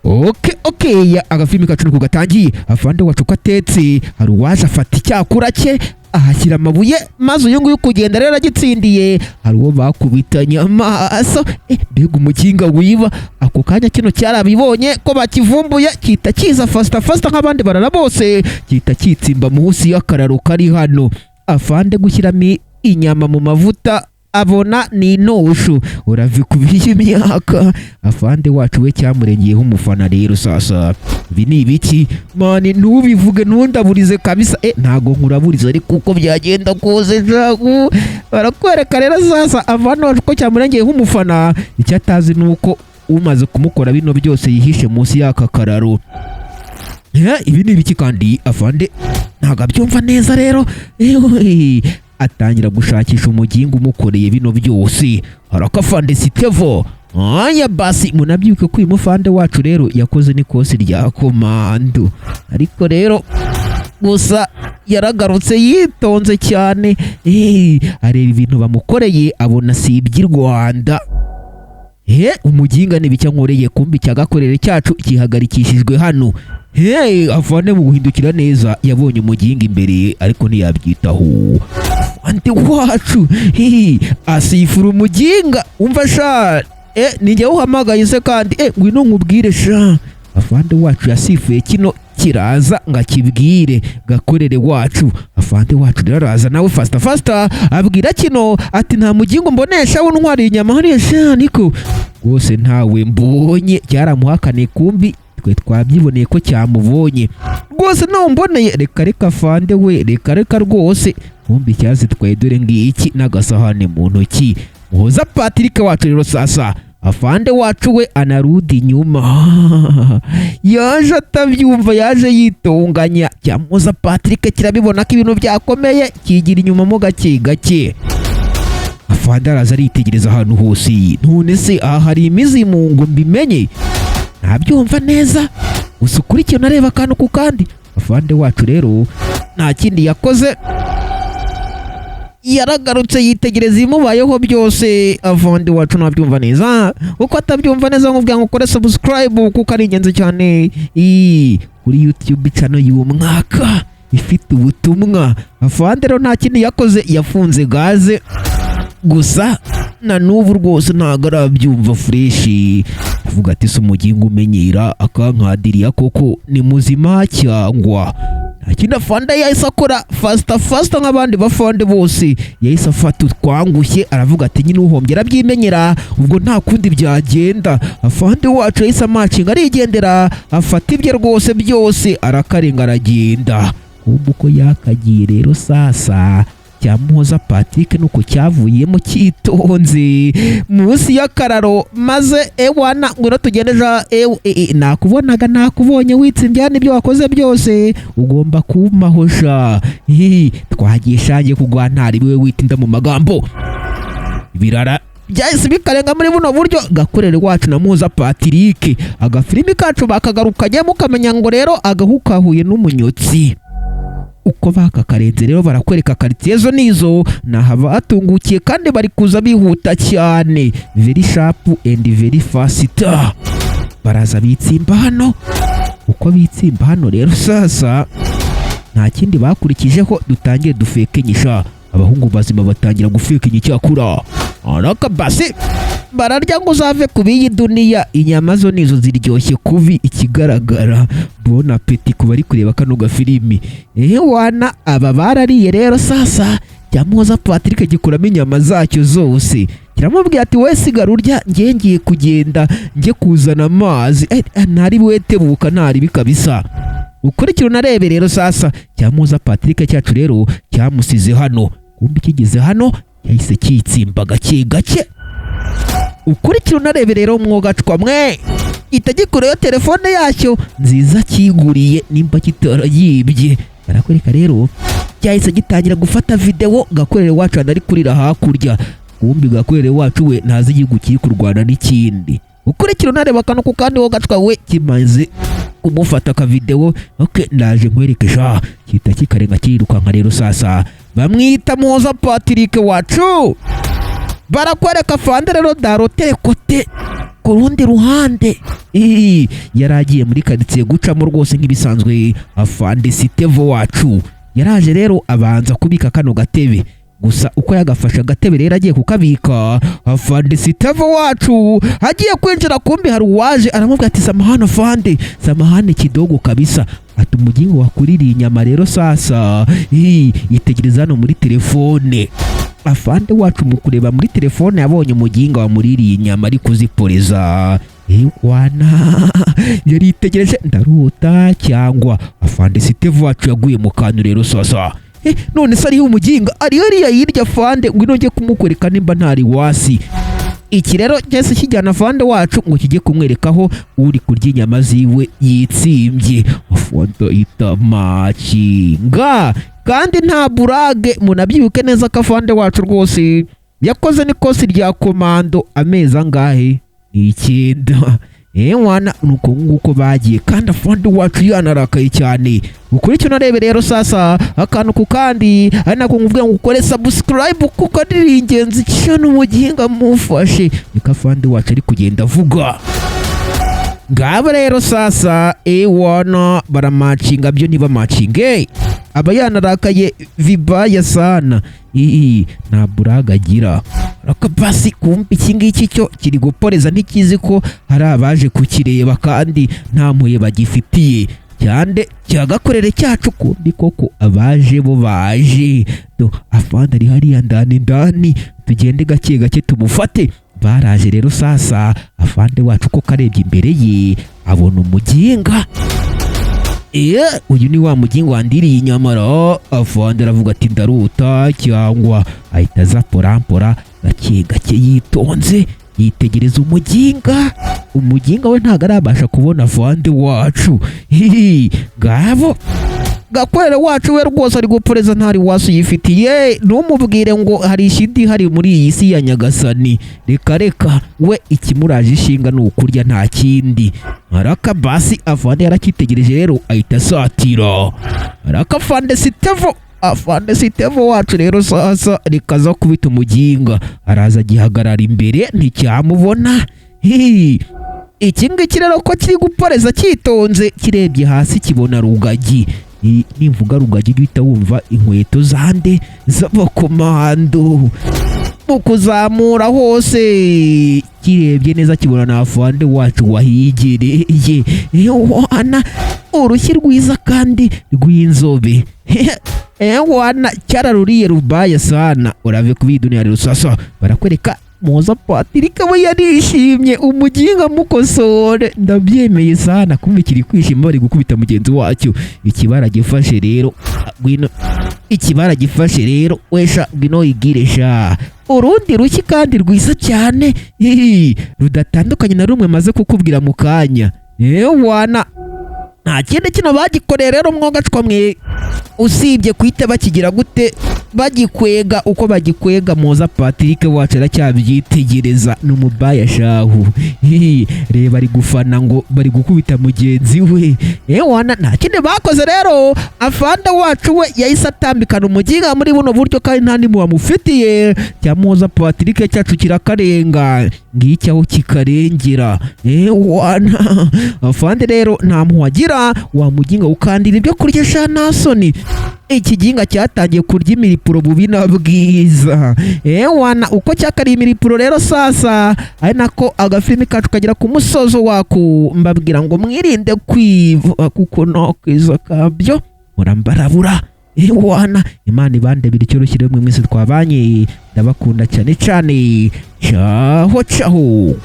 Okay, agafilimi kacu nuko gatangiye. Afande wacu ko atetse, hari uwaje afata icyakura cye ahashyira amabuye, maze uyu nguyu kugenda rero agitsindiye, hari uwo bakubitanye amaso. Mbega umukinga wiba! Ako kanya kino cyarabibonye ko bakivumbuye, kita kiza faster faster nk'abandi barara bose, kita kitsimba munsi y'akararo kari hano. Afande gushyiramo inyama mu mavuta abona ni intushu uravikubiye imyaka. Afande wacu we cyamurengeyeho umufana rero. Sasa ibi ni ibiki man? Ntubivuge, ntundaburize kabisa. Ntago nkuraburiza, ariko uko byagenda kose jagu barakwereka rero. Sasa afande wacu ko cyamurengeyeho umufana, icyo atazi ni uko umaze kumukora bino byose yihishe munsi y'aka kararo. Ibi ni ibiki kandi? Afande ntabwo abyumva neza rero. Ewe, atangira gushakisha umugingo umukoreye bino byose. Harakafande Sitevo. Aya basi, munabyibuke ko uyu mufande wacu rero yakoze n'ikosi rya komando, ariko rero gusa yaragarutse yitonze cyane. Areba ibintu bamukoreye, abona si iby'i Rwanda. Umuginga ni bicya nkoreye? Kumbi cyagakorere cyacu kihagarikishijwe hano. Hey, afande mu guhindukira neza yabonye umuginga imbere, ariko ntiyabyitaho. Afande wacu, hey, asifura umuginga. Umva sha, ni njye uhamagaye se kandi? Ngwino nkubwire sha. Afande wacu yasifuye kino kiraza ngo akibwire gakorere wacu. Afande wacu rero araza nawe faster faster, abwira kino ati: "Nta mugingo mbonesha w'untwariye inyama hariya sha, niko rwose ntawe mbonye." Cyaramuhakaniye, kumbi twe twabyiboneye ko cyamubonye rwose. Nawe mboneye, reka reka afande we, reka reka rwose. Kumbi cyazitwaye dore ngiki n'agasahane mu ntoki. Muhoza Patrick wacu rero, sasa afande wacu we anarudi inyuma, yaje atabyumva, yaje yitunganya. Cyamuza Patrick kirabibona ko ibintu byakomeye, kigira inyuma mo gake gake. Afande araza aritegereza ahantu hose. None se aha hari imizimu ngo mbimenye? Ntabyumva neza, gusa ukurikiye unareba akantu ku kandi. Afande wacu rero nta kindi yakoze, yaragarutse yitegereza ibimubayeho byose. Afande wacu ntabyumva neza. Uko atabyumva neza, nkubwira ngo ukore subscribe kuko ari ingenzi cyane. Kuri YouTube channel y'umwaka ifite ubutumwa. Afande rero nta kindi yakoze, yafunze gaze gusa. Na n'ubu rwose ntabwo arabyumva fresh, avuga ati: "Se umugingo umenyera akankadiriya koko ni muzima cyangwa?" Nta kindi afande yahise akora, faster faster nk'abandi bafande bose, yahise afata utwangushye, aravuga ati: "Nyine uhombye arabyimenyera, ubwo nta kundi byagenda." Afande wacu yahise amacinga arigendera, afata ibye rwose byose arakarenga aragenda. Kumva uko yakagiye rero, sasa cyamuhoza Patrick nuko cyavuyemo cyitonze munsi y'akararo, maze ewana, ngwino tugende ja. Ewe, nakubonaga, nakubonye witsimbya n'ibyo wakoze byose, ugomba kumpaho sha. Hi, twagiye shangiye kugwa ntari we witinda mu magambo. Ibirara byahise bikarenga muri buno buryo gakorere wacu na Muza Patrick. Agafilimi kacu bakagarukanye, mukamenya ngo rero agahu kahuye n'umunyotsi. Uko bakakarenze rero, barakwereka karitsiye zo nizo naha batungukiye, kandi bari kuza bihuta cyane, very sharp and very fast. Baraza bitsimba hano. Uko bitsimba hano rero, sasa nta kindi bakurikijeho, dutangire dufekenyisha. Abahungu bazima batangira gufekenya icyakura araka basi bararya ngo uzave ku biyi duniya. Inyama zo nizo ziryoshye kubi. Ikigaragara, bon appétit ku bari kureba kano gafilimi. Wana, aba barariye rero. Sasa cyamuhoza Patrick gikuramo inyama zacyo zose, kiramubwira ati: "Wowe sigara urya, ngiye ngiye kugenda njye kuzana amazi." Ntari wetebuka, ntari kabisa. Ukurikira unarebe rero. Sasa cyamuza Patrick cyacu rero cyamusize hano, kumbi kigeze hano cyahise kitsimba gake gake. Ukurikira unarebe rero, mwogacwa mwe, gihita gikurayo telefone yacyo nziza kiguriye nimba kitarayibye. Barakwereka rero cyahise gitangira gufata videwo gakorere wacu ari kurira hakurya. Kumbi gakorere wacu we ntazi igihugu kiri kurwana n'ikindi. Ukurikira unareba akantu ku kandi, wogacwa we. Kimaze kumufata akavidewo, ok, ndaje nkwereke sha, kita kikarenga kirirukanka rero. Sasa bamwita Muhoza Patrick wacu. Barakwereka fande rero darotere kote. Ku rundi ruhande, yari agiye muri karitsiye gucamo rwose nk'ibisanzwe. Afande Sitevo wacu yaraje rero, abanza kubika kano gatebe gusa. Uko yagafashe agatebe rero agiye kukabika, afande Sitevo wacu agiye kwinjira, kumbi hari uwaje aramubwira ati: "Samahani afande, samahani kidogo kabisa." Ati: "Umugingo wakuririye inyama rero sasa." Yitegereza hano muri telefone. Afande wacu mu kureba muri telefone yabonye umuginga wamuririye inyama ari kuziporeza. Wana yaritegereje, ndarota cyangwa? Afande Sitevo wacu yaguye mu kantu rero sasa. None se ariho umuginga ari hariya hirya? Afande, ngwino njye kumukwereka nimba ntari wasi. Iki rero cyahise kijyana afande wacu ngo kijye kumwerekaho uri kurya inyama ziwe yitsimbye. Afande ahita makinga, kandi nta burage. Munabyibuke neza ko afande wacu rwose yakoze n'ikosi rya komando amezi angahe? Ni 9. Wana, nuko nguko bagiye, kandi afande wacu yanarakaye cyane. Ukuri icyo narebe rero sasa, akantu ku kandi, ari nako nkubwira ngo ukore subscribe kuko ari ingenzi cyane. Umuginga mufashe, niko afande wacu ari kugenda avuga. Ngabo rero sasa, ewana, baramacinga byo ntibamacinge, aba yanarakaye vibaya sana. Ii nta buraga agira rakabasi. Kumva iki ngiki cyo kiri guporeza, ntikizi ko hari abaje kukireba kandi nta mpuye bagifitiye cyane cyagakorere cyacu. Kumbi koko abaje bo baje do. Afande ari hariya ndani ndani, tugende gake gake tumufate. Baraje rero sasa. Afande wacu ko karebye imbere ye abona umuginga. Uyu ni wa muginga wandiriye inyamara. Afande aravuga ati: "Ndaruta cyangwa?" Ahita aza porampora gake gake yitonze, yitegereza umuginga. Umuginga we ntabwo arabasha kubona afande wacu. Hihi, ngabo gakorere wacu we rwose ari guporeza, ntari wasu yifitiye. Ntumubwire ngo hari ishidi ihari muri iyi si ya Nyagasani. Reka reka, we ikimuraje ishinga ni ukurya, nta kindi. Araka basi, afande yarakitegereje rero, ahita asatira araka afande Sitevo. Afande Sitevo wacu rero sasa rikaza kubita umuginga, araza agihagarara imbere, nticyamubona. Hihi. Iki ngiki rero ko kiri guporeza cyitonze, kirebye hasi kibona rugagi. Nimvuga rugagi ujye uhita wumva inkweto zande? Z'abakomando. Mu kuzamura hose kirebye neza kibona na afande wacu wahigereye. Wana, urushyi rwiza kandi rw'inzobe. Wana, cyararuriye rubaya sana. Urave kubi dunia rero sasa barakwereka Muhoza Patrick we yarishimye. Umuginga mukosore, ndabyemeye sana. Kumva kiri kwishima bari gukubita mugenzi wacyo. Ikibara gifashe rero, ngwino. Ikibara gifashe rero, wesha ngwino igire sha. Urundi rushyi kandi rwiza cyane. Hihi, rudatandukanye na rumwe maze kukubwira mu kanya. Wana, nta kindi kino bagikoreye rero mwogacwa mwe, usibye kuhita bakigira gute? Bagikwega. Uko bagikwega, Muhoza Patrick wacu aracyabyitegereza, ni umubaya shahu. Hihi, reba ari gufana ngo bari gukubita mugenzi we. Ewana, nta kindi bakoze rero. Afande wacu we yahise atambikana umuginga muri buno buryo, kandi nta n'imwe wamufitiye. Cya Muhoza Patrick cyacu kirakarenga, ngiki aho kikarengera. Ewana, afande rero nta mpuhwe agira. Wa muginga ukandira ibyo kurya sha, nta soni. Ikiginga cyatangiye kurya imiripuro bubi na bwiza. Ewana, uko cyakariye imiripuro rero sasa, ari nako agafilimi kacu kagera ku musozo wako. Mbabwira ngo mwirinde kwiva kuko no kwiza kabyo murambarabura. Ewana, Imana ibandebera icyoroshye mwe mwese twabanye. Ndabakunda cyane cyane. Caho caho.